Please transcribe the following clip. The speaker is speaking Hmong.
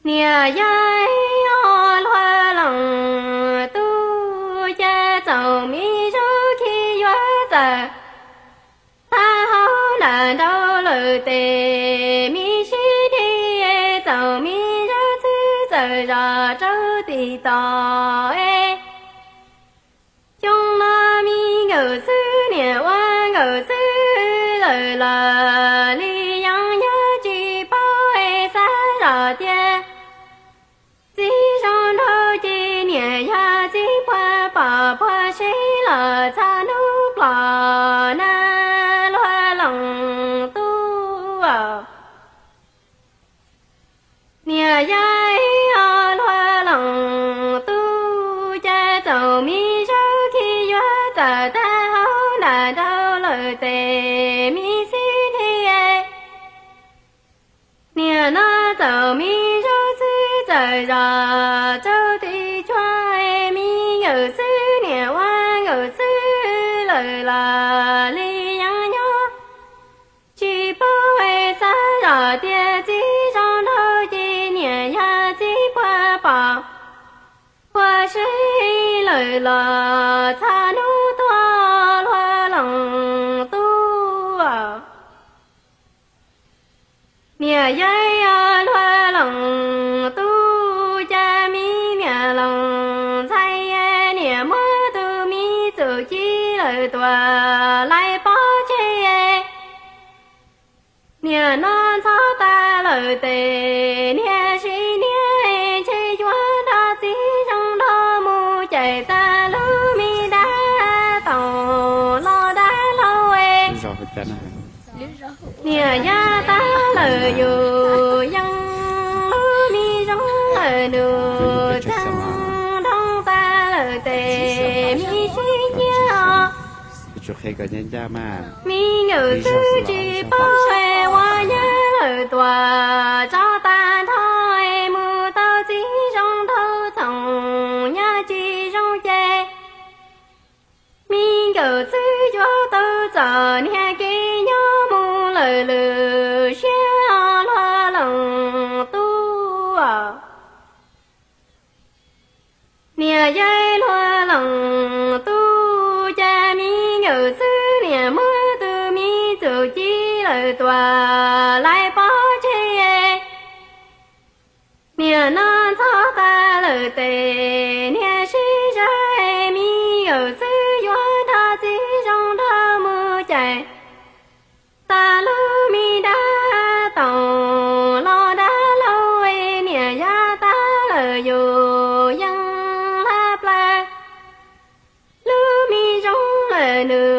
Niam yog ib ob luag leej tub, cas txom me zaub khi yuav txawm tag hauv nram nraud lawm tes, me sib dhi txom me zaub txwv txawm zom rau tim tod. Xyoo no me nkawm xwb niam ua nkawm xwb lawm los li yeej yog tsis paub, xav zoj tias txiv zoo nraug ces niam yog txiv puag pom puag seb los txog hnub plom na luag leej tub. Niam yog ib ob luag leej tub, cas txom me zaub khi yuav txawm tag hauv nram nraud lawm tes, me sib dhi niam no txom me zaub txwv txawm zom rau tim cuag, me nkawm xwb niam ua nkawm xwb lawm los li yeej nyob tsis paub, xav zoj tias txiv zoo nraug ces niam yog txiv puag pom puag seb lawm los txog hnub tuag luag leej tub. Niam yog ib ob luag leej tub, cas me niam leej ntxhais niam muab tus me txuj ci lawm tuaj lais pov tseg. Niam no ntxhov tas lawm tes niam sib niam, ntshe yuav nrog txiv zoo nraug mus caum tag lub me dab toom los dab laug. Niam yog tag lawm yus yeej, lub me zoo lawm nus tag, nroo tas lawm tes me sib cia. Me nkawm xwb tsis paub, ua nyab lawm tuaj tso tag nrho, mus tau txiv zoo nraug txhoov nyab tsis zoo ces me nkawm xwb yuav tau txom niag kev nyob mus lawm lwm siab luag leej tub. Niam yog luag leej tub, cas me nkawm xwb niam muab tus me txuj ci lawm tuaj lais pov tseg. Niam no ntxhov tas lawm tes niam sib zog, me nkawm xwb yuav nrog txiv zoo nraug mus caum tag lub me dab toom los dab laug. Niam yog tag lawm yus yeej hla plaws, lub me zoo lawm nws